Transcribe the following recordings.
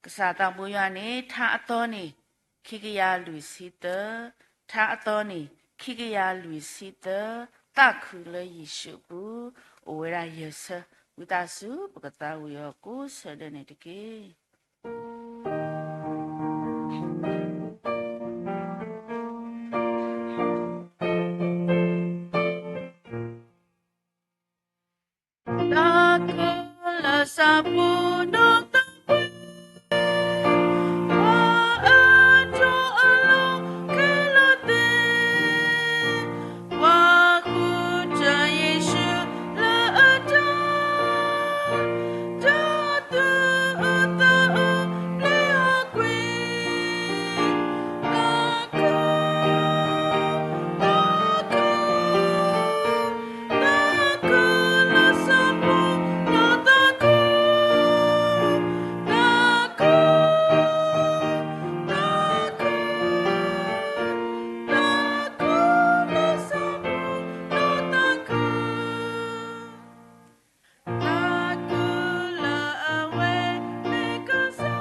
ကစၢ်သးဘိယွၤန့ၣ် ထါအသီန့ၣ် ခံကယၤလွံၢ်ဆံသၢ, ထါအသီန့ၣ် ခံကယၤလွံၢ်ဆံသၢ, သးခုလၢယ့ၣ်ၡူးအပူၤ, အိၣ်ဝဲဒၣ်ယဲၢ်ဆၢ, ဝံသးစူၤ ပကသးဝံၣ်အီၤကိးဆၢဒဲးန့ၣ်တက့ၢ်. တၢ်ကိၢ်လၢသးပူၤနီၢ်သးကွံ, ပှၤအၢၣ်ထီၣ်အလီၢ်ခဲလၢာ်သ့ၣ်, ပှၤဃုထၢယ့ၣ်ၡူးလၢအတၢ်, တၢ်သူၣ်အုးသးအုးပျံၤအီၤကွံာ်, တၢ်ကိၢ် တၢ်ကိၢ်, တၢ်ကိၢ်လၢသးပူၤနီၢ်သးကွံ, တၢ်ကိၢ်, တၢ်ကိၢ်, တၢ်ကိၢ်လၢသးပူၤနီၢ်သးကွံ, တၢ်ကိၢ်လၢအဝဲမ့ၢ်ကစၢ်,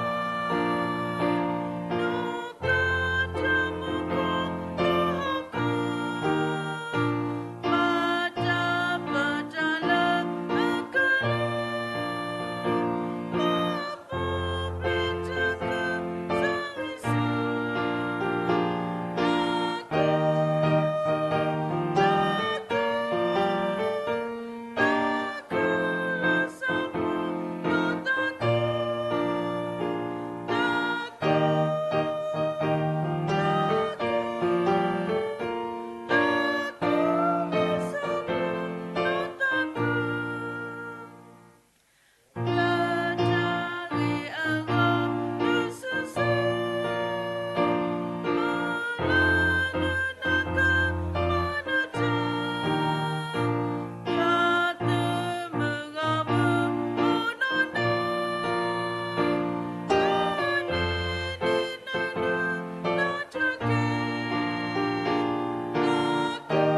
နီၢ်သးတၢ်မူခိၣ်လီၤဟီၣ်ခိၣ်, ဘၣ်တၢ်ပၢတၢ်လၢအကလၢ, ဘၣ်ပူၤဖျဲးတၢ်သးစၢ်ဝံစၢ်, တၢ်ကိၢ်, တၢ်ကိၢ်, တၢ်ကိၢ်လၢသးပူၤနီၢ်သးကွံ, တၢ်ကိၢ်, တၢ်ကိၢ်, တၢ်ကိၢ်လၢသးပူၤနီၢ်သးကွံ, လၢတၢ်ဂ့ၤအဂီၢ်ဒုးစုဆူၣ်, မ့ၢ်လၢနုာ်နကမၤနတၢ်, ယွၤသုးမုၢ်ဂီၢ်မုၢ်အိၣ်ဒီးနၤ, နၤန့ၣ်နၤနုာ်နကမၤနတၢ်က့ၤ,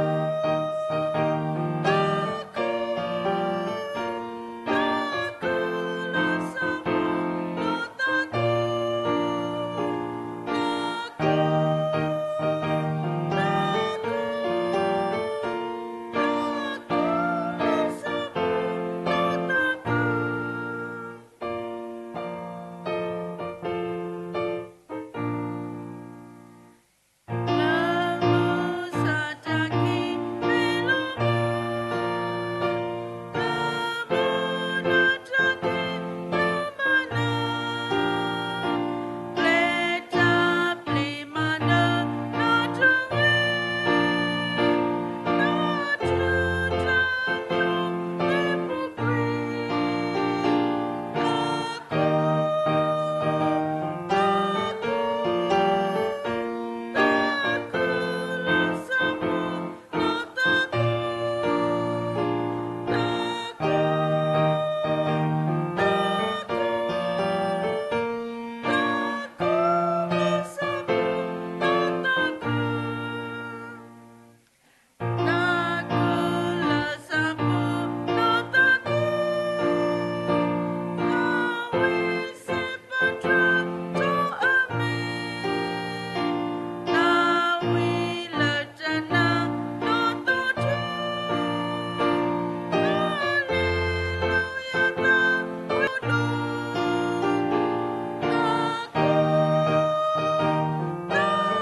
တၢ်ကိၢ်, တၢ်ကိၢ်, တၢ်ကိၢ်လၢသးပူၤနီၢ်သးကွံ, တၢ်ကိၢ်, တၢ်ကိၢ်, တၢ်ကိၢ်လၢသးပူၤနီၢ်သးကွံ လၢမုၢ်ဆါတၢ်ခံးမ့ၢ်လီၤမၢ်, လၢမုၢ်နၤတၢ်ခံးမ့ၢ်မၤနၤ, ပျဲတၢ်ပျံၤမၤနၢၤနီၢ်တဂ့ၤ, နီၢ်တၢ်တၢ်မံၤမ့ၢ်ပူၤကွံာ် တၢ်ကိၢ်, တၢ်ကိၢ်, တၢ်ကိၢ်လၢသးပူၤနီၢ်သးကွံ, တၢ်ကိၢ်, တၢ်ကိၢ်, တၢ်ကိၢ်လၢသးပူၤနီၢ်သးကွံ တၢ်ကိၢ်လၢသးပူၤနီၢ်သးကွံ, တၢ်ဝံစ့ၣ်ပတြၢၤထီၣ်အမ့ၢ်, တၢ်ဝံလၢတၢ်နာ်နီၢ်သးကွံ, ဟၤလ့လူယၤ သးဝံဒိၣ်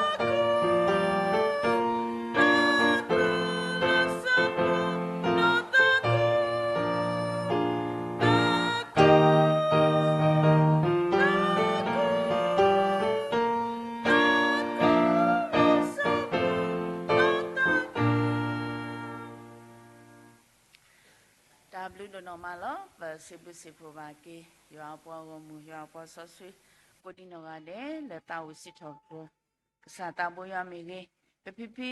တၢ်ကိၢ်, တၢ်ကိၢ်, တၢ်ကိၢ်လၢသးပူၤနီၢ်သးကွံ, တၢ်ကိၢ်, တၢ်ကိၢ်, တၢ်ကိၢ်လၢသးပူၤနီၢ်သးကွံ တၢ်ဘျုးဒိၣ်နီၢ်မးလီၤ. ပစံးဘျုးစံးဖှိၣ်ဘၣ်က့ၤ ယွၤအပှၤဂီၢ်မုၢ် ယွၤအပှၤစီဆှံ ကိးဒံနီၢ်ဂၤဒဲး လၢသးဝံၣ်စံးထီၣ်ပတြၢၤ ကစၢ်သးဘိယွၤမ့ၢ်ဂ့ၤ, ပဖံဖံ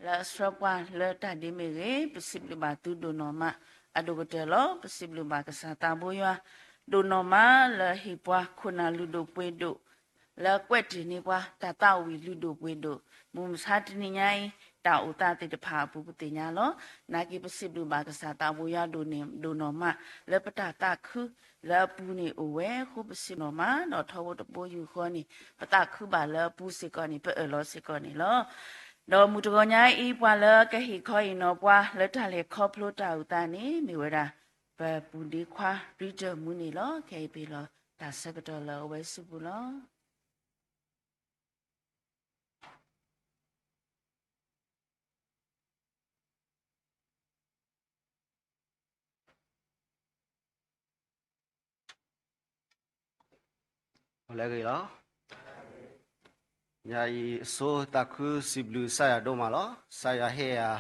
လၢအဆှၢပှၤလၢတၢ်ဒ့မ့ၢ်ဂ့ၤ, ပစံးဘျုးဘၣ်သုဒိၣ်နီၢ်မး အဒိၣ်ကတၢၢ်လီၤ. ပစံးဘျုးဘၣ်ကစၢ်သးဘိယွၤ ဒိၣ်နီၢ်မးလၢဟ့ၣ်ပှၤခိၣ်နၢ်လုၢ်ဒိၣ်ပှ့ၤဒိၣ် လၢကွဲးတ့ၢ်န့ၢ်ပှၤ တၢ်သးဝံၣ်လုၢ်ဒိၣ်ပှ့ၤဒိၣ်, မုၢ်မဆါတနံၤညါအံၤ တၢ်အိၣ်သးသ့ၣ်တဖၣ်အပူၤပသ့ၣ်ညါလီၤ. နာ်က့ပစံးဘျုးဘၣ်ကစၢ်သးဘိယွၤဒိၣ်န့ၢ်ဒိၣ်နီၢ်မး လၢပတၢ်သးခုလၢအပူၤန့ၣ်အိၣ်ဝဲအဃိ ပစံးဘျုးနီၢ်မး ဒီးထီဘိတဘိယူၢ်ဃီန့ၣ် ပသးခုဘၣ်လၢအပူၤစ့ၢ်ကီးန့ၣ် ပအၢၣ်လီၤစ့ၢ်ကီးန့ၣ်လီၤ. ဒီးမုၢ်တဂီၤညါအံၤ ပှၤလၢကဟ့ၣ်ခီဟ့ၣ်နီၤပှၤလၢတၢ်လဲၤခီဖျိတၢ်အိၣ်သးန့ၣ် မ့ၢ်ဝဲဒၣ် ပပူၤဒ့ခွါ ရံတၢၢ်မူန့ၣ်လီၤ. ခဲအံၤပဟ့ၣ်လီၤတၢ်ဆၢကတီၢ်လၢအဝဲစုပူၤလီၤ. လၢအဂ့ၤလီၤ. ယၤအံၤအဆိသးခုစံးဘျုးကစၢ်ယွၤဒိၣ်မးလီၤ. ကစၢ်ယွၤဟ့ၣ်ယၤ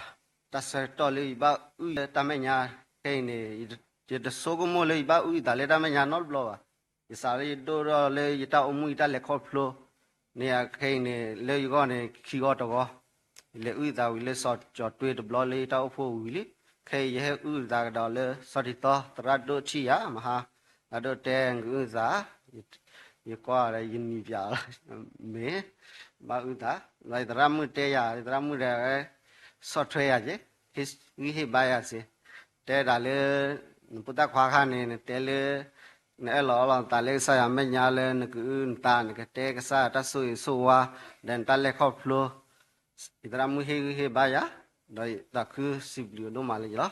တၢ်ဆၢကတီၢ်လၢယဘၣ်အုၣ်ယၤတၢ်မဲာ်ညါ ခဲအံၤန့ၣ် ယတဆိကမိၣ်လၢယဘၣ်အုၣ်ယသးလၢတၢ်မဲာ်ညါနီတဘျီဘၣ်. ယစးလၢယဒိၣ်ထီၣ်လၢယတၢ်အိၣ်မူယတၢ်လဲၤခီဖျိ န့ၣ်ခဲအံၤန့ၣ် လၢယဂီၢ်န့ၣ် ခံဂီၤတဂီၤ ယလဲၤအုၣ်ယသးဝံၤလၢစီၤကၠီၤတွ့တဘျီလၢယတၢ်အိၣ်ဖှိၣ်ဝံၤလံ. ခဲအံၤယဟဲအုၣ်ယသးကဒီးလၢစီၤထံသီ သရၣ်ဒိၣ်ထံၣ်ယၤ မဟါ သရၣ်ဒိၣ်တဲ နကအုၣ်ယသး ယကွၢ်ဒီးယနံၤပၠးလီၤ မ့ၢ်ဘၣ်အုၣ်သး ဒီးယသရၣ်မုၣ်တဲယၤ ယသရၣ်မုၣ်ဒီး ဆီၣ်ထွဲယၤက့ၤ ဟ့ၣ်ဂံၢ်ဟ့ၣ်ဘါယၤစ့ၢ် တဲဒၣ်လၢ နဖိသၣ်ခွါခါန့ၣ် နတဲလၢ နအၢၣ်လီၤအီလီၤနသးလၢကစၢ်ယွၤမဲာ်ညါလၢနကအုၣ်နသး နကတဲကစၢ်ယွၤတၢ်ဆိၣ်ဂ့ၤဆိၣ်ဝါ ဒီးနတၢ်လဲၤခီဖျိ ယသရၣ်မုၣ်ဟ့ၣ်ဂံၢ်ဟ့ၣ်ဘါယၤ ဒီးသးခုစံးဘျုးဒိၣ်မးလၢယလီၤ.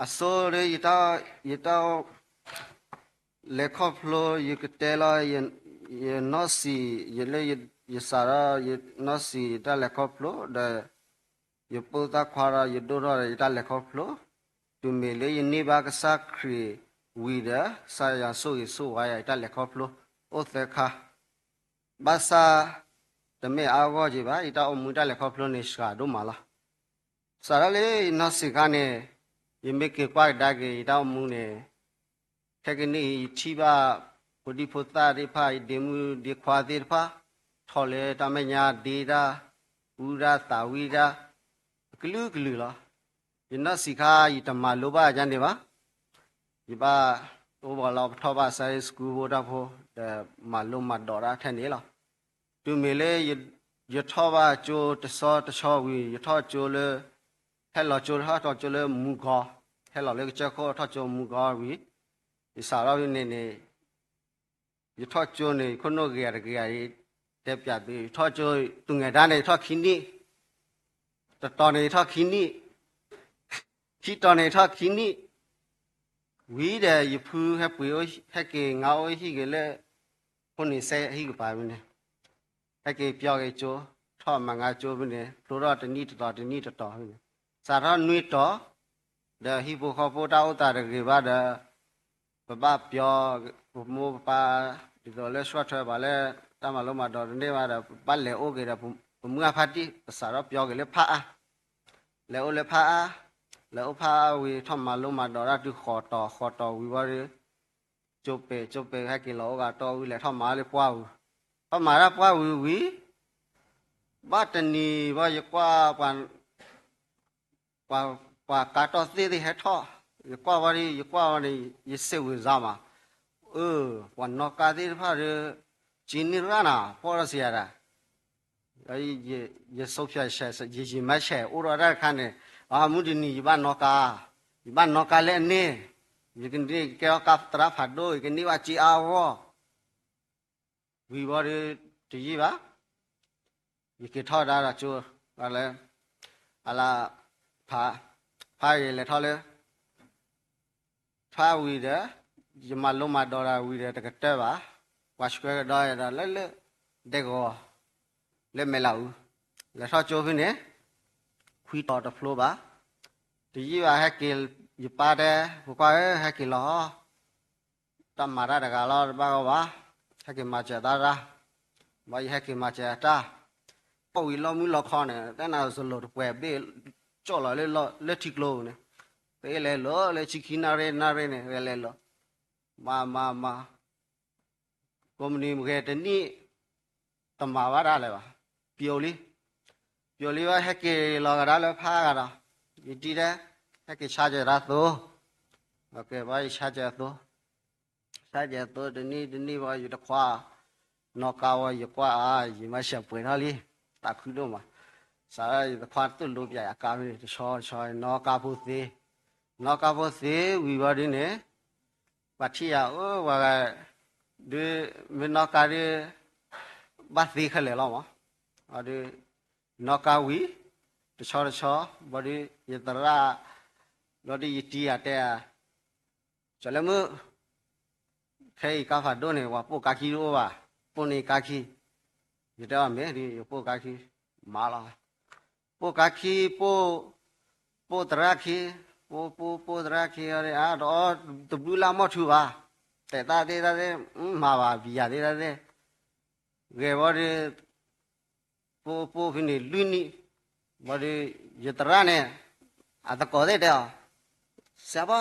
အဆိလၢယတၢ် လဲၤခီဖျိ ယကတဲလီၤ ယနီၢ်စံၣ် ယလၢယစးထီၣ် ယနီၢ်စံၣ်ယတၢ်လဲၤခီဖျိ ဒီး ယဖိသၣ်ခွါဒီး ယဒိၣ်ထီၣ်ဒီးယတၢ်လဲၤခီဖျိ တုၤမ့ၢ်လၢယန့ၢ်ဘၣ်ကစၢ်ခရံာ်ဝံၤဒီး ကစၢ်ယွၤဆိၣ်ဂ့ၤဆိၣ်ဝါယၤ ယတၢ်လဲၤခီဖျိ အိၣ်သၢခါ ဘၣ်ဆၣ် တမ့ၢ်အါဂီၢ်က့ၤဘၣ် ယတၢ်အိၣ်မူတၢ်လဲၤခီဖျိန့ၣ် စှၤဒိၣ်မးလီၤ. စးထီၣ်လၢယနီၢ်စံၣ်ခါန့ၣ် ယမ့ၢ်က့ၤကွၢ်ကဒါက့ၤ ယတၢ်အိၣ်မူန့ၣ် ခဲကနံၣ်အံၤ ယထံၣ်ဘၣ် ဖိဒံဖိသၣ်သ့ၣ်တဖၣ် ယဒ့မုၣ်ဒ့ခွါသ့ၣ်တဖၣ် ထီၣ်လၢတၢ်မဲာ်ညါဒ့တၢ် အူတၢ်သးဝံၣ်တၢ် အကလုာ်ကလုာ်လီၤ. ယနီၢ်စံၣ်ခါ ယတမၤလိဘၣ်ယၤန့ၣ်ဘၣ်. ယဘၣ်အိၣ်ဘၣ်လီၤ ပထီၣ်ဘၣ် Sunday School ဖိတၢ်ဖိ ဒီးမၤလိမၤဒိးတၢ်ထဲန့ၣ်လီၤ. တုၤမ့ၢ်လၢ ယထီၣ်ဘၣ်ကၠိတဆီတဆီဝံၤ ယထီၣ်ကၠိလၢ ဟဲလီၤကၠိ ထီၣ်ကၠိလၢမူကီၤ ဟဲလီၤလၢကစၢၢ်ခိၣ် ထီၣ်ကၠိမူကီၤဝံၤ ယစးထီၣ်ဖဲန့ၣ်န့ၣ် ယထီၣ်ကၠိန့ၣ် ယခိၣ်နူာ်ဂ့ၤဂ့ၤတဂ့ၤဂ့ၤ တဲပၠးသု ယထီၣ်ကၠိ သူငယ်တန်းန့ၣ် ယထီၣ်ခံနံၣ်, တတီၤန့ၣ် ယထီၣ်ခံနံၣ်, ခံတီၤန့ၣ် ယထီၣ်ခံနံၣ်, ဝံၤဒီး ယဖုဟဲပှ့ၤ ဟဲက့ၤ ငါအိၣ်ဟံၣ်က့ၤလၢ ဖိန့ၣ်စဲဟံၣ်ကပၤဖဲန့ၣ်, ဟဲက့ၤပျီက့ၤကၠိ, ထီၣ်မၤငါကၠိဖဲန့ၣ် ဖျိထီၣ်တနံၣ်တတီၤ တနံၣ်တတီၤဖဲန့ၣ်, စးထီၣ်နွံတီၤ, ဒီးဟံၣ်ဖိဃီဖိတၢ်အိၣ်သးတဂ့ၤဘၣ်ဒီး ပဘၣ်ပျီ ပမိၢ်ပပၢ် ဒ်သိးလၢဆှၢထွဲပှၤလၢ တၢ်မၤလိမၤဒိးတန့ၢ်ဘၣ်ဒီး ပဘၣ်လဲၤအိၣ်က့ၤဒီး ပမုၢ်အဖါတံၢ် ပစးထီၣ်ပျီက့ၤလၢဖးအါ, လဲၤအိၣ်လၢဖးအါ, လဲၤအိၣ်ဖးအါဝံၤ ထီၣ်မၤလိမၤဒိးတၢ်တုၤဃိးတီၤ ဃိးတီၤဝံၤဘၣ်ဒီး ကၠိပဲာ် ကၠိပဲာ် ဟဲက့ၤလီၤအိၣ်ဂၤတီၢ်ဝံၤ လဲၤထီၣ်မၤလၢပှၢ်ဝံၤ, ထီၣ်မၤတၢ်ပှၢ်ဝံၤဝံၤ ဘၣ်တနံၤဘၣ် ယကွၢ် ပှၤကါတီၢ်သ့ၣ်သ့ၣ်ဟဲထီၣ်, ယကွၢ်ဝံၤဒီး ယကွၢ်ဝံၤန့ၣ် ယစိတ်ဝင်စားမး, အၢ ပှၤနီၣ်ကါသ့ၣ်တဖၣ်ဒီး က့ၤန့ၢ်ရၣ်နၤ ဖီၣ်ထီၣ်စံးယၤဒၣ် ယ ယ ယမၤဆဲး အိၣ်ဒီးတၢ်တခါန့ၣ် အမုၢ်တနံၤ ယဘၣ်နီၣ်ကါ, ယဘၣ်နီၣ်ကါလၢအန့ၣ်, ယကန့ၢ်ကဲထီၣ်ကါသရၣ်ဖးဒိၣ် ယကန့ၢ်ဘၣ်စ့အါအဂီၢ် ဝံၤဘၣ်ဒီး တယံာ်ဘၣ်, ယက့ၤထီၣ်ဒါဒီးကၠိ, လၢ အလၢ ဖး ဖးယလဲၤထီၣ်လၢ ဖးဝံၤဒီး ယမၤလိမၤဒိးတၢ်ဝံၤဒီး တကတၢၢ်ဘၣ်, ပှၤဆှၢကဒီးယၤဒီး လၢလၢ ဒဲကဝီၤ လၢမဲာ်လးအူ, လဲၤထီၣ်ကၠိဖဲန့ၣ် ခွံတီၤတဖျိဘၣ်, တယံာ်ဘၣ် ဟဲက့ၤ ယပၢ်တဲ ဖိခွါဧၢ ဟဲက့ၤလီၤ တၢ်မၤတၢ်တဂၤလီၤ တဘၣ်ဂီၢ်ဘၣ်, ဟဲက့ၤမၤစၢၤတၢ်တၢ်, ဘၣ်ယဟဲက့ၤမၤစၢၤတၢ်, ပီၣ်ဝံၤလီၢ်မုၢ်လီၢ်ခီန့ၣ် တၢ်နၤစလိၤတပှဲၤဘ့ၣ် ကၠီၣ်လီၤလၢထံကျိန့ၣ်, ပအဲၣ်လဲၤလီၤလၢဆံခံနၣ်ရံၣ်နၣ်ရံၣ်န့ၣ် လဲၤလီၤ, မၤမၤမၤ ကိးမုၢ်နံၤဂဲၤတနံၣ် တမၤဘၣ်ဒၣ်လဲာ်ဘၣ်, ပျိလံ, ပျိလံဘၣ် ဟဲက့ၤလီၤကဒါလၢဖးဂၤဒီး, ယတံၤတဲ ဟဲက့ၤဆါကဲၤတၢ်သိ, ဘၣ်ယဆါကဲၤအသိ, ဆါကဲၤအသိတနံၣ်တနံၣ်ဘၣ် ယတခွါ နီၣ်ကါဝဲ ယကွၢ်အါ ယမၤစၢၤပှဲၤထီၣ်လံ, သးခုဒိၣ်မး, စးထီၣ်ယသခွါသိၣ်လိပၠးယၤကါဖဲန့ၣ် တဆီတဆီ နီၣ်ကါဖိသ့, နီၣ်ကါဖိသ့ဝံၤဘီဒ်န့ၣ်, ပှၤထံၣ်ယၤ အိၣ်ဝဲဂၤ ဒုး မ့ၢ်နီၣ်ကါဒုး ဘၣ်သ့ခဲလၢာ်လီၤမး, အဒုး နီၣ်ကါဝံၤ တဆီတဆီ ဘီဒုး ယသရၣ် ဘီဒုးယတံၤယၤတဲဧါ ကၠီၤလၢမုၣ်, ခဲအံၤကါဖးဒိၣ်န့ၣ် ပှၤပိာ်ကါခံတအိၣ်ဘၣ်, ပိာ်န့ၢ်ကါခံ, ယတဲအီၤမ့ၢ်ဒ် ယပိာ်ကါခံ, မၤလီၤ, ပိာ်ကါခံ, ပိာ်, ပိာ်သရၣ်ခံ, ပိာ်ပိာ်ပိာ်သရၣ်ခံအီၤဒ် အတအီတဘျုးလၢမီၢ်ထူဘၣ်, တဲာ်သးသ့တၢ်သ့, မၤဘၣ် ဘံယၤသ့တၢ်သ့, ဂဲၤဘီဒ် ပိာ်ပိာ်ဖဲန့ၣ်လွံၢ်နံၣ်, ဘီဒ် ယသရၣ်န့ၣ် အသကိးသ့ၣ်တဲအီၤ, စဲးဘီ,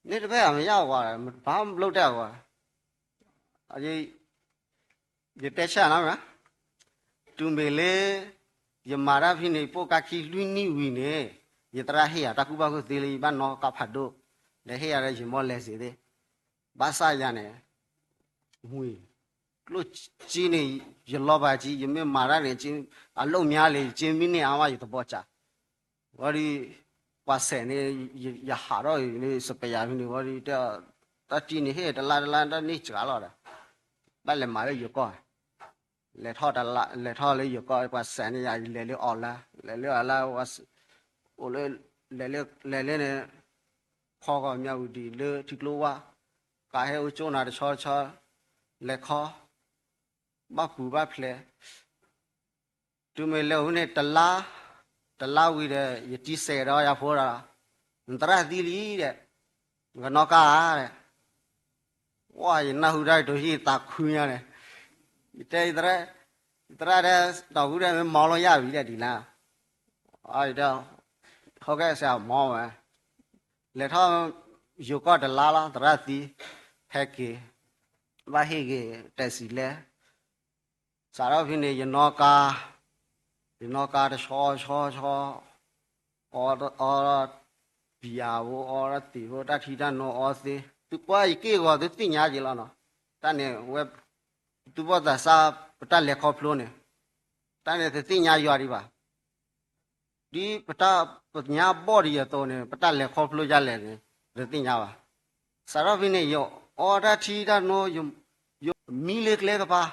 န့ၣ်တဖဲအမ့ၢ်ယါဝဲ, ဘၣ်ဘျိတဲအီၤဝဲ, ယတဲဆၣ်နီၤ, တုၤမ့ၢ်လၢ ယမၤတၢ်ဖဲန့ၣ် ပိာ်ကါခံလွံၢ်နံၣ်ဝံၤန့ၣ်, ယသရၣ်ဟ့ၣ်ယၤတၢ်ကူၣ်ဘၣ်ကူၣ်သ့လၢယဘၣ်နီၣ်ကါဖးဒိၣ်, ဒီးဟ့ၣ်ယၤဒီးယမီၢ်လဲၤစ့သ့ၣ်, ဘၣ်ဆၣ်ယၤန့ၣ် ဝံၤ ကျိၣ်စ့န့ၣ် ယလီၤဘၣ်က့ၤ ယမ့ၢ်မၤတၢ်န့ၣ် အလိၣ်မးလံ က့မံန့ၢ်အါမး ယသဘီစၢ်, ဝံၤဒီး ပှၤစဲးန့ၣ် ယဟးထီၣ်န့ၣ် စပယၤဖဲန့ၣ် ဝံၤဒီး တၢ်တံၢ်န့ၣ် ဟ့ၣ်တလါတလါတၢ်န့ၢ်စှၤလီၤဒီး ဘၣ်လဲၤမၤလၢယိၤကီၢ်, လဲၤထီၣ်တလါ လဲၤထီၣ်လၢယိၤကီၢ် ပှၤစဲးန့ၣ် ယလဲၤလၢအီၣ်လါ လဲၤလၢအီၣ်လါ အိၣ်လၢ လဲၤလၢ လဲၤလၢန့ၣ် ဖီဂီၤမၠၣ်ဝံၤဒံးလၢထံကျိဝါ, ကးဟဲအိၣ်ကၠိနၤတဆီတဆီ, လဲၤခီ, ဘၣ်ပူၤဘၣ်ဖျဲး, တုၤမ့ၢ်လဲၤအိၣ်န့ၣ် တလါ, တလါဝံၤဒီး ယတံၤစဲးဒီးယၤဖိဒီး, နသရၣ်သံလံဒီး, နကနီၣ်ကါဧါဒီး, ဝါ ယနၢ်ဟူတၢ်ကတိၤဟံၣ်သးခုညါန့ၣ်, ယတဲ ယသရၣ်, ယသရၣ်တဲ တီၢ်ဃုဒၣ်မ့ၢ်မီၤလီၤယၢ်ဝံၤဒီးဒ်လဲၣ်, အတဲ ဟီကဲစဲးမီၤဝဲ, လဲၤထီၣ် ယိၤကီၢ်တလါလီၤ သရၣ်သံ, ဟဲက့ၤ, ဘၣ်ဟ့ၣ်က့ၤ တၢ်စံးလဲၣ် စးထီၣ်ဖဲန့ၣ် ယနီၣ်ကါ, ယနီၣ်ကါတဆီဆီဆီ, အီ, အီ, ပယၤဖိအီ, တၢ်သံးဖိ တၢ်ထံတၢ်နိအီသ့, သုကွၢ်ယက့ၢ်ဂီၤသုသ့ၣ်ညါက့ၤလီၤနီၤ, တၢ်န့ၣ်ဝဲ, သုဘီၣ်သးစၢ် ပတၢ်လဲၤခီဖျိန့ၣ်, တၢ်န့ၣ်သုသ့ၣ်ညါယွၤဒံးဘၣ် ဒ်ပတၢ်ပညါဘီၣ်ဒံးယသိးန့ၣ် ပတၢ်လဲၤခီဖျိဒ်လဲၣ်န့ၣ် တသ့ၣ်ညါဘၣ်. စးထီၣ်ဖဲန့ၣ် ယအီတၢ်ထံတၢ်နိ, ယမံလၢကျဲကပၤ,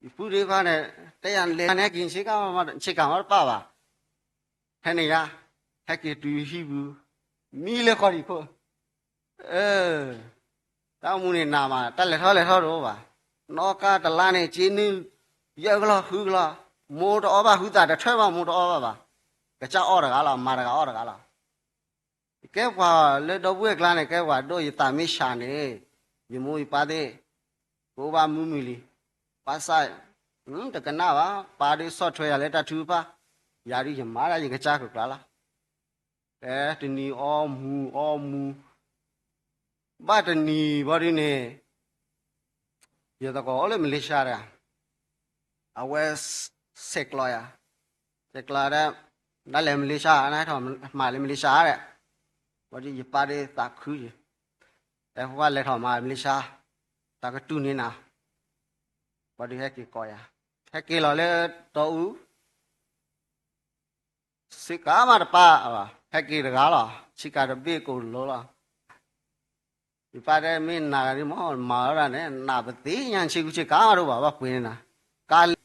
ယပုၢ်ဒ့ခွါန့ၣ် တဲယၤလဲၤန့ၣ်ဟဲက့ၤဆ့ကၤ, ဆ့ကၤမ့တပၢ်ဘၣ်, ဖဲန့ၣ်ယါ, ဟဲက့ၤတုၤဟံၣ်ပူၤ, မံလၢဃီဒံးခိၣ် တၢ်မူန့ၣ်နးမး တၢ်လဲၤထီၣ်လဲၤထီၣ်တအိၣ်ဘၣ်. နီၣ်ကါတလါန့ၣ် က့နုၢ်ယဲၢ်ကလီၢ်ဃုကလီၢ်, မိၢ်တအီၣ်ဘၣ် ဟုသးတထၢၣ်ဘၣ် မိၢ်တအီၣ်ဘၣ်ဘၣ်, ကစၢ်အီၣ်တဂၤလီၤ, မၤတဂၤအီၣ်တဂၤလီၤ. ကဲပှၤလၢဒီပုၢ်ဝဲၢ်ကျါန့ၣ် ကဲပှၤဒိၣ်ယသးမ့ၢ်ဆးန့ၣ်, ယမိၢ်ယပၢ်သ့ၣ် ကအိၣ်ဘၣ်မုာ်မုာ်လံ. ဘၣ်ဆၣ် တကနၣ်ဘၣ်, ပၢ်ဒုးဆီၣ်ထွဲယၤလၢတၢ်ထုကဖၣ်, ယၤဒုးယမၤဒၣ်ယကစၢ်ကျါလီၤ. တနံၤအီမူၤအီမူၤ, ဘၣ်တနံၤဘီဒုန့ၣ်, ယသကိးအိၣ်လၢမလ့ၡါတဂၤ, အဝဲဆဲးကျိးယၤ, ဆဲးကျိးဒီး, ဒၣ်လဲာ်မလ့ၡါ, နဟဲထီၣ်မၤလၢမလ့ၡါဒီး, ဘီဒုးယပၢ်ဒုးသးခုယၤ, တဲဖိခွါလဲၤထီၣ်မၤမလ့ၡါ, တၢ်ကတူၢ်န့ၢ်နၤ, ဘီဒုးဟဲက့ၤကိးယၤ, ဟဲက့ၤလီၤလၢတီအူ ဆ့ကၤမးတပၢ်, ဟဲက့ၤတဂၤလီၤ, ဆ့ကၤတဘ့ၣ်ကိးလိၤလီၤ. ယပၢ်တဲမ့ၢ်နၤဂၤဒ်မ့ၢ်မၤဝဲဒၣ်န့ၣ် နးပသ့ၣ်ညါ ဆ့ကူဆ့ကၤမးတအိၣ်ဘၣ်, ဘၣ်ပှ့ၤန့ၢ်နၤ, ကါလၢ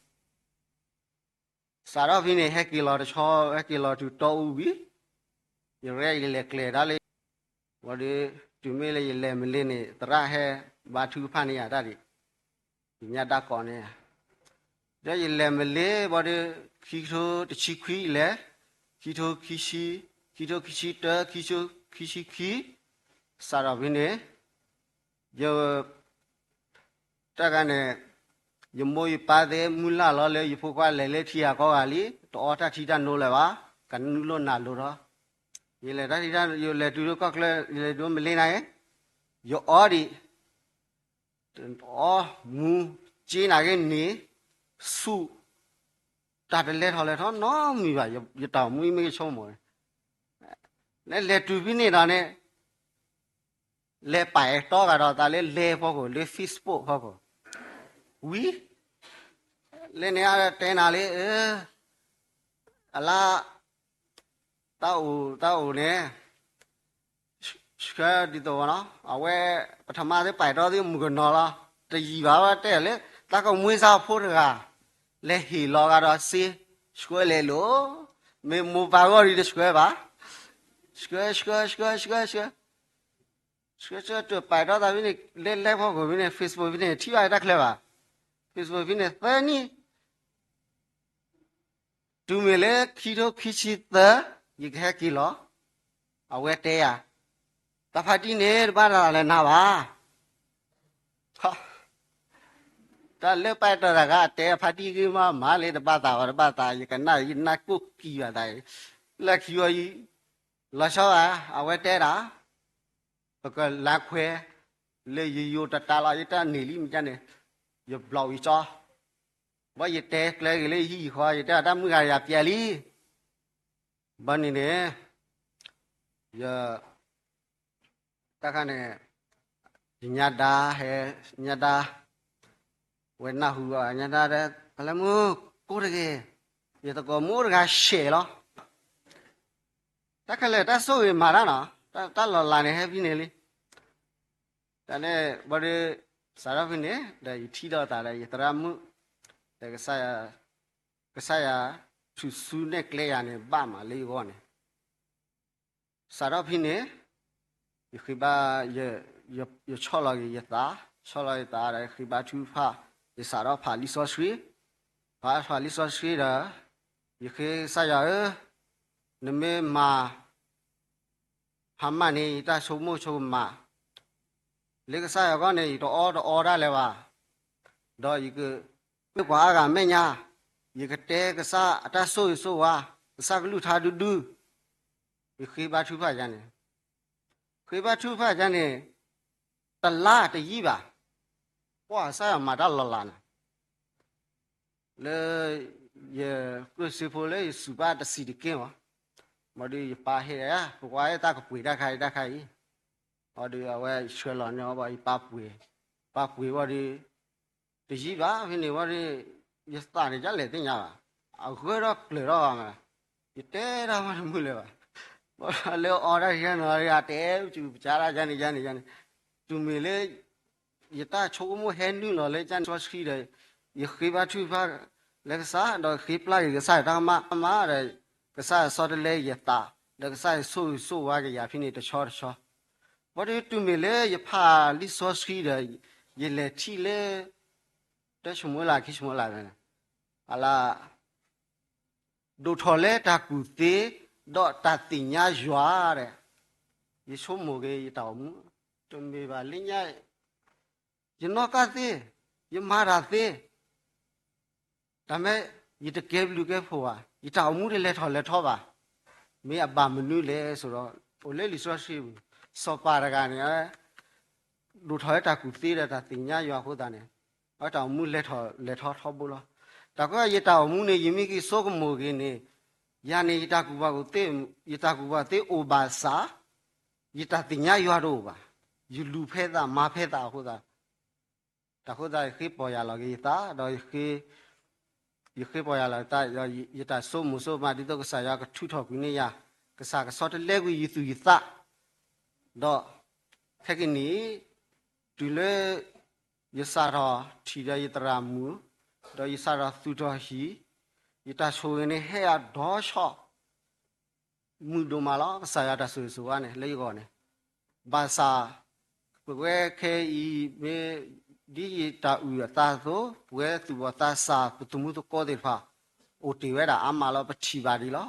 စးထီၣ်ဖဲန့ၣ် ဟဲက့ၤလီၤတဆီ ဟဲက့ၤလီၤတုၤတီအူဝံၤ, ယရဲယလဲၤကျဲၤတၢ်လၢ ဝံၤဒီး တုၤမ့ၢ်လၢယလဲၤမလ့န့ၣ် သရၣ်ဟဲဘါထုကဖၣ်န့ၢ်ယၤတၢ်ဒံး, ယညါတၢ်ကိးန့ၢ်ယၤ, ဒီးယလဲၤမလ့ ဘီဒုး ခံကထိတဆံခွံလဲၤ, ခံကထိခံဆံ, ခံကထိခံဆံတၢ, ခံကထိခံဆံခံ, စးထီၣ်ဖဲန့ၣ် ယ တၢ်ဂၤန့ၣ် ယမိၢ်ယပၢ်သ့ၣ်မုၢ်လၢ်လီၤလၢ ယဖိခွါလဲၤလၢထံဂၤကီၢ်ဂၤလံ, တအီတၢ်ထံတၢ်နိလၢၤဘၣ်, ကနုာ်လိာ်နၤလိၤထီၣ်, ယလဲၤတၢ်ထံတၢ် ယလဲၤတုၤလၢကီၢ်ချၢ ယလဲၤဒိမလ့နၤ, ယအီဒံး, အီမူၤ က့နၤက့န့ၣ် ဆူၣ်, တၢ်တလဲၤထီၣ်လဲၤထီနီတမံၤဘၣ်, ယတၢ်မူမ့ၢ်ကဆိကမိၣ်န့ၣ်, နလဲၤတုၤဖဲန့ၣ်ဒီးန့ၣ် လဲၤပာ်အဲၣ်တီဂၤဒီးသးလၢလဲၤဖီခိၣ် လၢ Facebook ဖီခိၣ်, ဝံၤ လၢန့ၣ်အတဲနၤလၢ အလါ တၢ်အိၣ်တၢ်အိၣ်န့ၣ် ဆှၢဒ်သိးနီၤ အဝဲ ပထမသ့ၣ်ပာ်တီၢ်သ့ၣ်မုၢ်ကနီၤလီၤ. တယံာ်ဘၣ်ဝဲတဲလၢ တၢ်ကမှံစၢ်ဖိတဂၤ လဲၤဟ့ၣ်လီၤဂၤဒီးစ့ ဆှၢလဲၤလိာ်, မ့ၢ်မိၢ်ပၢ်ဂီၢ်ဒ်တဆှၢဘၣ်, ဆှၢ ဆှၢ ဆှၢ ဆှၢ ဆှၢ ဆှၢ ဆှၢ တပာ်တီၢ်သးဖဲန့ၣ် လၢလဲၤဖီခိၣ်ဖဲန့ၣ် Facebook ဖဲန့ၣ် ထံၣ်ဘၣ်တၢ်ချၢဘၣ်, Facebook ဖဲန့ၣ် သၢနံၣ် တုၤမ့ၢ်လၢခံထိခံဆံသၢ ယကဟဲက့ၤလီၤ. အဝဲတဲယၤ, တၢ်ဖါတံၢ်န့ၣ် တဘၣ်သးလဲၤနၤဘၣ်. တၢ်လၢပာ်တီၢ်တဂၤတဲ ဖါတံၢ်ဂ့ၢ်မးမးလၢတဘၣ်သးဘၣ် တဘၣ်သး ယကနၣ်ယနၢ်ကိၢ်ကံဘၣ်သး, လၢခံဝဲအံၤ လီၤဆီဘၣ် အဝဲတဲဒၣ် ပကလါခွဲ လၢယယိၤတတးလီၤ ယတၢ်န့ၢ်လံမ့ၢ်ကန့ၣ် ယဘျီၣ်ယကၠီ ဘၣ်ယတဲကျဲဂ့ၤလၢယဟံၣ်ယဃီ ယတဲအတၢ်မုၢ်ဂၤယၤပျဲလံ. ဘၣ်န့ၣ်န့ၣ် ယ တၢ်ခါန့ၣ် ယညါဒါဟဲ ညါဒါ ဝဲနၢ်ဟူအီၤ ညါဒါဒီး ပှၤလၢမုၢ်ကိၢ်တဂ့ၤ, ယသကိးမုၣ်တဂၤရှဲးလီၤ. တၢ်ခဲလၢာ်တၢ်ဆိၣ်ဂ့ၤမၤတၢ်နီၤ, တၢ်လီၤလးန့ၣ်ဟဲဖဲန့ၣ်လံ. တၢ်န့ၣ်ဘၣ်ဒီး စးထီၣ်ဖဲန့ၣ် ဒီးယထံၣ်ဒီးသးဒီးယသရၣ်မုၣ် ဒီး ကစၢ်ယွၤ ထူၣ်စုနဲၣ်ကျဲယၤန့ၣ် ဘၣ်မးလၢယဂီၢ်န့ၣ် စးထီၣ်ဖဲန့ၣ် ယဃ့ဘါ ယဆီၣ်လီၤက့ၤယသး, ဆီၣ်လီၤယသးဒီးယဃ့ဘါထုကဖၣ်, ယစးထီၣ်ဖးလံာ်စီဆှံ, ဖးဖးလံာ်စီဆှံဒီး ယဃ့ကစၢ်ယွၤဧၢ, နမ့ၢ်မၤ ဟါမၢ်န့ၣ် ယတၢ်ဆိကမိၣ်ဆိကမး လၢကစၢ်ယွၤအဂီၢ်န့ၣ် ယတအီၣ်တအီတၢ်လၢၤဘၣ်, ဒီးယက မ့ၢ်ပှၤအါဂၤမဲာ်ညါ, ယကတဲကစၢ်အတၢ်ဆိၣ်ဂ့ၤဆိၣ်ဝါ, ကစၢ်ကလုၢ်ကထါဒုဒု, ယဃ့ဘါထုကဖၣ်ယၤန့ၣ်, ဃ့ဘါထုကဖၣ်ယၤန့ၣ်, တလါတယံာ်ဘၣ်, ပှၤကစၢ်ယွၤမၤတၢ်လီၤလးန့ၣ် လၢ ယကျိၣ်စ့ဖိလၢယစူးဘၣ်တဆံးတက့ၢ်မး, ဘၣ်ဒီးယပၢ်ဟ့ၣ်, ပကွၢ်ဟ့ၣ်တၢ်ကပှ့ၤတၢ်ခါအံၤတၢ်ခါအံၤ, ဘၣ်ဒီးအဝဲဆှၢလီၤန့ၢ်အီၤဘၣ် ယပၢ်ပှ့ၤ, ပၢ်ပှ့ၤဘၣ်ဒီး တယံာ်ဘၣ်ဖဲန့ၣ်ဘၣ်ဒီး ယသးန့ၣ်ဒ်လဲၣ်သ့ၣ်ညါဘၣ်, အဂၢၢ်ထီၣ်ကျၢၤထီၣ်ဘၣ်မး, ယတဲတၢ်မးတမုာ်လၢၤဘၣ်, ဘၣ်လၢအီၣ်တၢ်ယဲၢ်နီၤ ယတဲပစူးပစါတၢ်ယါန့ၣ်ယါန့ၣ်ယါန့ၣ်, တုၤမ့ၢ်လၢ ယတၢ်ဆိကမိၣ်ဟဲနုာ်လီၤလၢကစၢ်န့ၣ်စီဆှံဒီး, ယဃ့ဘါထုကဖၣ်လၢကစၢ် ဒီးဃ့ပျၢ်က့ၤကစၢ်ယွၤတၢ်ကမၣ်မးဒီး, ကစၢ်ယွၤဆီတလဲယသး, ဒီးကစၢ်ယွၤဆိၣ်ဂ့ၤဆိၣ်ဝါက့ၤယၤဖဲန့ၣ်တဆီတဆီ, ဘၣ်ဒီးတုၤမ့ၢ်လၢယဖးလံာ်စီဆှံဒီး, ယလဲၤထံၣ်လၢ တၢ်ဆိကမိၣ်လၢခံဆိကမိၣ်လၢန့ၣ်, အလါ ဒိၣ်ထီၣ်လၢတၢ်ကူၣ်သ့, ဒီးတၢ်သ့ၣ်ညါယွၤဒီး, ယဆိကမိၣ်က့ၤယတၢ်အိၣ်မူ, တမ့ၢ်ဘၣ်လၢညါ, ယနီၢ်ကၢ်သ့, ယမၤတၢ်သ့, တၢ်မ့ၢ် ယတကဲဘျုးကဲဖှိၣ်ဘၣ်, ယတၢ်အိၣ်မူတလဲၤထီၣ်လဲၤထီဘၣ်, မ့ၢ်အဘၣ်မနုၤလဲၣ်ဆိဒီး, အိၣ်လၢလံာ်စီဆှံပူၤ, စီၤပၤတဂၤန့ၣ် ဒိၣ်ထီၣ်လၢတၢ်ကူၣ်သ့ဒီးတၢ်သ့ၣ်ညါယွၤအဃိသတးန့ၣ်, အဝဲတၢ်အိၣ်မူလဲၤထီၣ်လဲၤထီထီဘိလီၤ. တၢ်ကီယတၢ်အိၣ်မူန့ၣ် ယမ့ၢ်က့ၤဆိကမိၣ်က့ၤန့ၣ်, ယၤန့ၣ် ယတၢ်ကူၣ်ဘၣ်ကူၣ်သ့, ယတၢ်ကူၣ်ဘၣ်သ့အိၣ်ဘၣ်ဆၣ်, ယတၢ်သ့ၣ်ညါယွၤတအိၣ်ဘၣ်, ယလူၤဖဲသးမၤဖဲသးအဃိသတး, တၢ်ဃိသတးယဃ့ပီၢ်ယၢ်လီၤက့ၤယသး, ဒီး ယဃ့ပီၢ်ယၢ်လီၤယသး, ယတၢ်ဆိကမိၣ်ဆိကမးဒ်သိးကစၢ်ယွၤကထုးထီၣ်ကွံာ်န့ၢ်ယၤ, ကစၢ်ကဆီတလဲကွံာ်ယသူၣ်ယသး, ဒီး ခဲကနံၣ်အံၤ, တုၤလၢ ယစးထီၣ်ထံၣ်ဒီးယသရၣ်မုၣ်, ဒီးယစးထီၣ်သူၣ်ထီၣ်ဟံၣ်, ယတၢ်ဆိၣ်ဂ့ၤန့ၣ်ဟဲအဒီးဆီ, မုာ်ဒိၣ်မးလီၤ ကစၢ်ယွၤတၢ်ဆိၣ်ဂ့ၤဆိၣ်ဝါန့ၣ် လၢယဂီၢ်န့ၣ်, ဘၣ်ဆၣ် ပဝဲခဲအံၤမ့ၢ် ဒ်ယတၢ်အုၣ်အသးအသိး ပဝဲသူၣ်ဘီၣ်သးစၢ် ပသမူသကိးသ့ၣ်တဖၣ် အိၣ်တ့ၢ်ဝဲဒၣ်အါမးလီၤ ပထံၣ်ဘၣ်ဒံးလီၤ.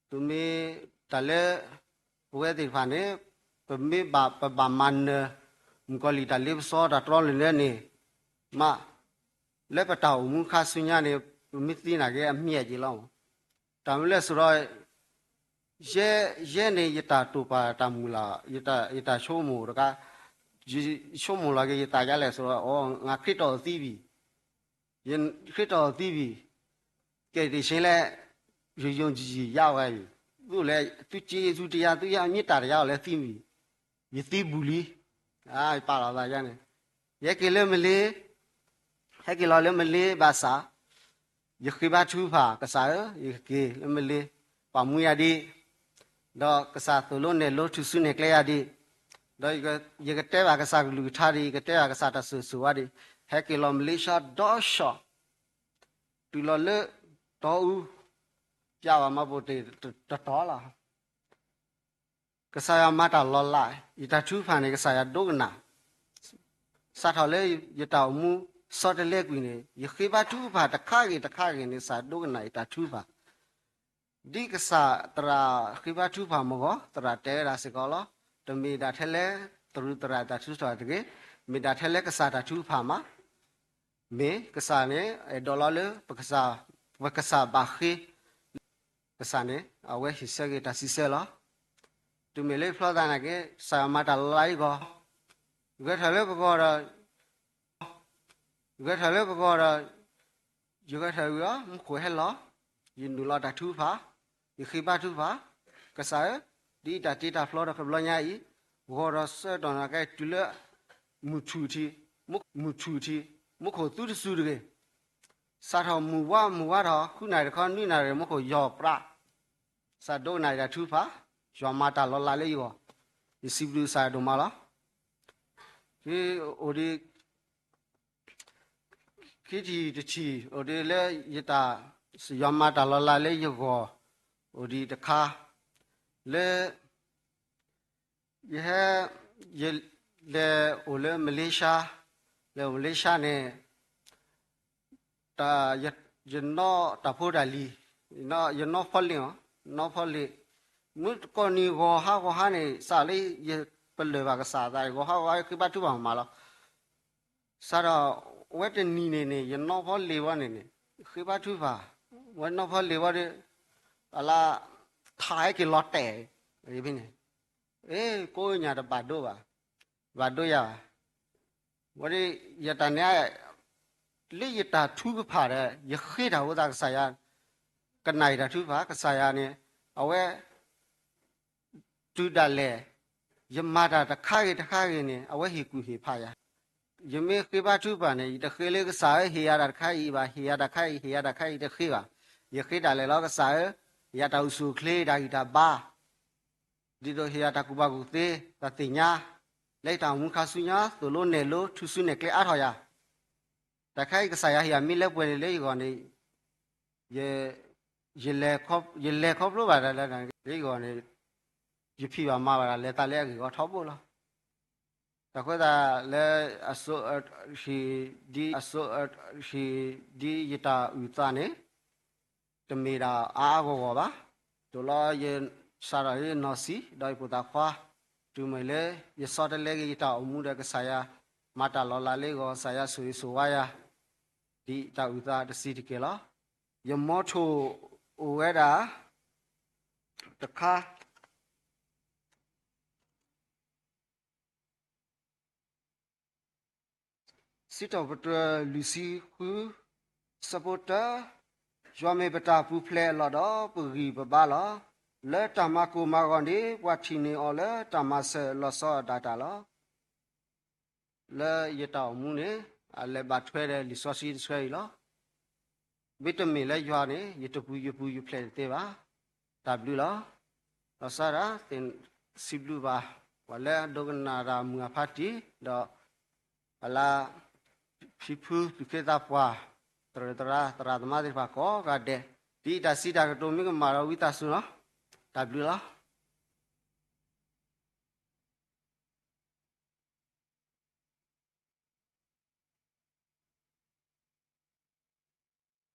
ပမ့ၢ်တၢ်လၢ ပဝဲသ့ၣ်တဖၣ်န့ၣ် ပမ့ၢ်ဘၣ်ပဘၣ်မၤနၢၤ မုၣ်ကီၤလံၢ်တၢ်လ့ပစီတၢ်တြီလၢၤလၢန့ၣ် မး လၢပတၢ်အိၣ်မူခါဆူညါန့ၣ် ပမ့ၢ်သ့နာ်က့အမ့ၢ်အက့ၤလီၤ. တၢ်မ့ၢ်လဲၣ်ဆိဒီး ယဲ ယဲန့ၣ် ယတၢ်တိာ်ပာ်တၢ်မုၢ်လၢ် ယတၢ်ဆိကမိၣ်တခါ ယဆိကမိၣ်လီၤက့ၤယသးဒ်လဲၣ်ဆိဒီး အိ ငါခရံာ်တီၢ်သံဘံၣ်, ယခရံာ်တီၢ်သံဘံၣ်, ကဲတ့ၢ်ဆ့လဲၣ်, ယယုံကြည်ရာဝဲအံၤ, သိးလဲၣ် သုစ့သုတယါ သုယါမ့ၢ်တၢ်တယါအီၤလၢသံဘံၣ်, ယသံဘူးလံ, ယပာ်လီၤသးယါန့ၣ်, ယဟဲက့ၤလၢမလ့ၤ, ဟဲက့ၤလီၤလၢမလ့ၤဘၣ်ဆၣ် ယဃ့ဘါထုကဖၣ် ကစၢ်ဧၢ, ယကက့ၤလၢမလ့ၤ ပာ်မူယၤဒံး, ဒီးကစၢ်သိၣ်လိနဲၣ်လိထူၣ်စုနဲၣ်ကျဲယၤဒံး, ဒီးယကတဲဘၣ်ကစၢ်ကလုၢ်ကထါဒံး, ယကတဲဘၣ်ကစၢ်တၢ်ဆိၣ်ဂ့ၤဆိၣ်ဝါဒံး, ဟဲက့ၤလီၤမလ့ၤၡါဒီးဆှီ, တုၤလီၤလၢတီအူ, ပျးဘၣ်မၤပိာ်တ့ၢ်တတီၤလီၤ. ကစၢ်ယွၤမၤတၢ်လီၤလး, ယတၢ်ထုကဖၣ်န့ၣ် ကစၢ်ယွၤဒိကနၣ်, စးထီၣ်လၢယတၢ်အိၣ်မူ စီတလဲကွံာ်န့ၣ် ယဃ့ဘါထုကဖၣ်တခါဂ့ၤတခါဂ့ၤန့ၣ် ကစၢ်ဒိကနၣ်ယတၢ်ထုကဖၣ်, ဒ်ကစၢ်သရၣ်ဃ့ဘါထုကဖၣ်မ့ၢ်ဂ့ၤ, သရၣ်တဲဝဲဒၣ်စ့ၢ်ကီးလီၤ. တမ့ၢ်ဒၣ်ထဲလဲၣ် သရူးသရၣ်တၢ်ထုကဖၣ်တဂ့ၤ, မ့ၢ်ဒၣ်ထဲလဲၣ်ကစၢ်တၢ်ထုကဖၣ်မး, မ့ၢ်ကစၢ်န့ၣ် အဲၣ်ဒိးလီၤလၢ ပကစၢ်ဘၣ်ဃ့ ကစၢ်န့ၣ် အဝဲဟ့ၣ်ဆၢက့ၤတၢ်စံးဆၢလီၤ. တုၤမ့ၢ်လၢဖျီသးနာ်က့ ကစၢ်ယွၤမၤတၢ်လီၤလးယဂီၢ်, ဂဲၤထီၣ်လၢပဂီၢ်ဒီး ဂဲၤထီၣ်လၢပဂီၢ်ဒီး ယဂဲၤထီၣ်ဝံၤဒီး မူခိၣ်ဟဲလီၤ, ယနုာ်လီၤတၢ်ထုကဖၣ်, ယဃ့ဘါထုကဖၣ်, ကစၢ်ဧၢ, ဒ်အံၤတၢ်တ့တၢ်ဖျီဒီးကဘျီညါအံၤ, ဂီၤဒီးဆၢကတီၢ်နာ်က့ တုၤလၢမုၢ်ထူၣ်ထံ, မုၢ်ထူၣ်ထံ, မူခိၣ်သူတစူၤတဂ့ၤ, စးထီၣ်မုၢ်ဝါမုၢ်ဝါထီၣ် ဃုနၣ်ရံၣ်တခီ နွံနၣ်ရံၣ် မူခိၣ်ယီၢ်ပြး, ကစၢ်ဒိကနၣ်ယတၢ်ထုကဖၣ်, ယွၤမၤတၢ်လီၤလးလၢယဂီၢ်, ယစံးဘျုးကစၢ်ဒိၣ်မးလီၤ. အိၣ်ဒံး ခံထံၣ်တထံၣ် အိၣ်ဒံးလၢယတၢ် ယွၤမၤတၢ်လီၤလးလၢယဂီၢ် အိၣ်ဒံးတခါ လၢ ယဟဲ ယလဲၤအိၣ်လၢမလ့ၤၡါ, လဲၤအိၣ်မလ့ၤၡါန့ၣ် ယနီၢ်တၢ်ဖိတၢ်လံၤ, ယနီၢ်ဖီလ့ၣ်အီၤ, နီၢ်ဖီလ့ၣ်, မုၢ်တကိးနံၤဂီၤဟါဂီၤဟါန့ၣ် စးလၢယပလၢၢ်ဘၣ်ကစၢ်အသး ဂီၤဟါဂီၤဟါဃ့ဘါထုကဖၣ်မးလီၤ. စးထီၣ် အဝဲတနံၤန့ၣ်န့ၣ် ယနီၢ်ဖီလ့ၣ်ဝဲန့ၣ်န့ၣ် ဃ့ဘါထုကဖၣ်, ဝဲနီၢ်ဖီလ့ၣ်ဝဲဒီး အလၢ ထးဟဲက့ၤလီၤတဲာ် ဖဲန့ၣ်, အ့ ကိးညၣ်တဘၣ်ဒိဘၣ်, ဘၣ်ဒိယၤဘၣ်, ဝဲဒၣ် ယတၢ်န့ၣ် လၢယတၢ်ထုကဖၣ်ဒီး ယဃ့တၢ်ဖိသးကစၢ်ယွၤ ကနၣ်ယတၢ်ထုကဖၣ် ကစၢ်ယွၤန့ၣ် အဝဲ တုၤဒၣ်လဲာ် ယမၤတၢ်တခါဂ့ၤတခါဂ့ၤန့ၣ် အဝဲဟ့ၣ်ကူၣ်ဟ့ၣ်ဖးယၤ, ယမ့ၢ်ဃ့ဘါထုကဖၣ်န့ၣ် ယတဃ့လၢကစၢ်ဧၢ ဟ့ၣ်ယၤတၢ်တခါအံၤဘၣ်, ဟ့ၣ်ယၤတၢ်ခါအံၤ ဟ့ၣ်ယၤတၢ်ခါအံၤ တဃ့ဘၣ်, ယဃ့ဒၣ်လဲာ်လီၤကစၢ်ဧၢ, ဟ့ၣ်ယၤတၢ်အိၣ်ဆူၣ်အိၣ်ချ့ တၢ်ဂံၢ်တၢ်ဘါ ဒ်သိးဟ့ၣ်ယၤတၢ်ကူၣ်ဘၣ်ကူၣ်သ့ တၢ်သ့ၣ်ညါ လၢယတၢ်အိၣ်မူခါဆူညါ သိၣ်လိနဲၣ်လိ ထူၣ်စုနဲၣ်ကျဲအါထီၣ်ယၤ, တၢ်ခါအံၤကစၢ်ယွၤဟ့ၣ်ယၤမ့ၢ်လၢပှဲၤန့ၣ်လၢယဂီၢ်န့ၣ် ယ ယလဲၤခီဖျိဘၣ်တၢ်လၢတၢ်န့ၣ်လၢယဂီၢ်န့ၣ် ယဖံးဘၣ်မၤဘၣ်တၢ်လဲၤသးလၢအဂ့ၢ်အဝီထီဘိလီၤ. တၢ်ဃိသတးလၢ အစိအဟံၣ် ဒ်အစိအဟံၣ် ဒ်ယတၢ်အုၣ်သးန့ၣ် တမ့ၢ်ဒၣ်အါအါဂီၢ်ဂီၢ်ဘၣ်. ဒိၣ်လီၤယစးထီၣ်လၢယနီၢ်ဆံး ဒီးယဖိသၣ်ခွါ တုၤမ့ၢ်လၢ ယဆီတလဲက့ၤယတၢ်အိၣ်မူဒီးကစၢ်ယွၤ မၤတၢ်လီၤလးလၢယဂီၢ် ကစၢ်ယွၤဆိၣ်ဂ့ၤဆိၣ်ဝါယၤ ဒ်တၢ်အုၣ်သးတဆံးတက့ၢ်လီၤ. ယမီထိၣ်အိၣ်ဝဲဒၣ် တခါ စံးထီၣ်ပတြၢၤလွံၢ်ဆံဃု ဆၢဖိတၢ, ယွၤမ့ၢ်ပတၢ်ပူၤဖျဲးအလီၢ်ဒီး ပဂံၢ်ပဘါလီၤ. လၢတၢ်မၤကိၢ်မၤဂီၤန့ၣ် ပှၤထံၣ်န့ၢ်အီၤလၢတၢ်မၤစၢၤလီၤဆီအဒၣ်တၢ်လီၤ. လၢယတၢ်အိၣ်မူန့ၣ် အလဲၤဘၣ်ထွဲဒီးလံာ်စီဆှံတဆၢအံၤလီၤ. မ့တမ့ၢ်လၢယွၤန့ၣ် ယတပူၤယပူၤယဖျဲးတသ့ဘၣ်. တၢ်ဘျုးလီၤ. လီၤဆီဒၣ် စံးဘျုးဘၣ် ပှၤလၢအဒိကနၣ်တၢ်မုၢ်အဖါတံၢ် ဒီး အလါ ဖံဖုသူၣ်က့သးပှၢ် သရၣ်သရၣ် သရၣ်သမါသ့ၣ်တဖၣ်ကိးဂၤဒဲး ဒ်အံၤတၢ်စံးတၢ်ကတိၤမ့ၢ်ကမၣ်ဒီးဝံသးစူၤလီၤ. တၢ်ဘျုးလီၤ.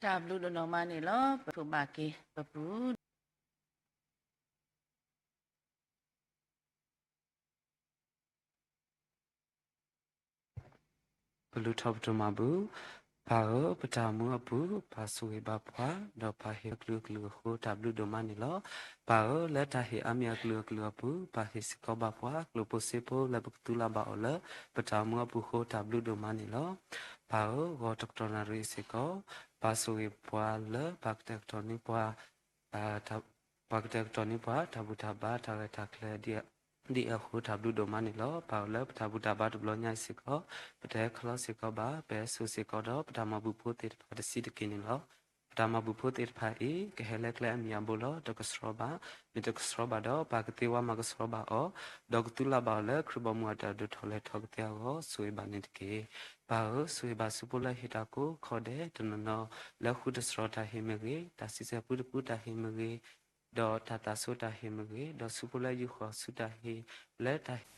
တၢ်ဘျုးဒိၣ်နီၢ်မးန့ၣ်လီၤ. ပထိၣ်ဘၣ်က့ၤပပူၤ ပလူၤထီၣ်ပတြၢၤမၤဘူၣ်. ပၢ်ဧၢ, ပတၢ်အိၣ်မူအပူၤ ပၢ်ဆိၣ်ဂ့ၤဘၣ်ပှၤ, ဒီးပၢ်ဟ့ၣ်အကလုာ်ကလုာ်အဃိ တၢ်ဘျုးဒိၣ်မးန့ၣ်လီၤ. ပၢ်ဧၢ, လၢတၢ်ဟ့ၣ်အါမံၤအကလုာ်ကလုာ်အပူၤ ပၢ်ဟ့ၣ်စ့ၢ်ကီးဘၣ်ပှၤ ကျိၣ်ဖိစ့ဖိလၢပကသူလၢ်ဘၣ်အီၤလၢ ပတၢ်အိၣ်မူအပူၤအဃိ တၢ်ဘျုးဒိၣ်မးန့ၣ်လီၤ. ပၢ်ဧၢ, ဂီၤတကတီၢ်နၣ်ရံၣ်စ့ၢ်ကီး ပၢ်ဆိၣ်ဂ့ၤပှၤလၢ ပၢ်ကတဲာ်ကတီၤန့ၢ်ပှၤ ပၢ်ကတဲာ်ကတီၤန့ၢ်ပှၤ တၢ်ဘူၣ်တၢ်ဘါ တၢ်ရဲၣ်တၢ်ကျဲၤ ဒ်အဃိ တၢ်ဘျုးဒိၣ်မးန့ၣ်လီၤ. ပၢ်ဧၢ, လၢပတၢ်ဘူၣ်တၢ်ဘါတဘျီညါအံၤစ့ၢ်ကီး ပတဟဲခီလီၤစ့ၢ်ကီးဘၣ်, ပဟဲစိာ်စ့ၢ်ကီးဒီး ပတၢ်မၤဘူၣ်ဖိသ့ၣ်တဖၣ်တဆံးတက့ၢ်န့ၣ်လီၤ. ပ တၢ်မၤဘူၣ်ဖိသ့ၣ်တဖၣ်အံၤ ကဟဲလၢကျဲအမံၤအဘိလီၤ. တကဆှီဘၣ်. မ့ၢ်တကဆှီဘၣ်ဒီး ပၢ်ကသ့ဝါမၤကဆှီဘၣ်အီၤ, ဒီးကသူလၢ်ဘၣ်အီၤလၢခရံာ်ဘီမုၢ်အတၢ်ဒိၣ်ထီၣ်လဲၤထီၣ်ကသ့အဂီၢ် ဆိၣ်ဂ့ၤဘၣ်န့ၣ်တက့ၢ်. ပၢ်ဧၢ, ဆိၣ်ဂ့ၤဘၣ်ဆူဖိလၢဟ့ၣ်တၢ်ကိးခီဒဲးတနီၤနီၤ, လၢဃုတစရီတၢ်ဟ့ၣ်မ့ၢ်ဂ့ၤ, တၢ်စံးဆၢပူတပူတၢ်ဟ့ၣ်မ့ၢ်ဂ့ၤ, ဒီးတၢ်သးစူၤတၢ်ဟ့ၣ်မ့ၢ်ဂ့ၤ, ဒီးဆူဖိလၢယူာ်ဃီၤဆူတၢ်ဟ့ၣ်လၢတၢ်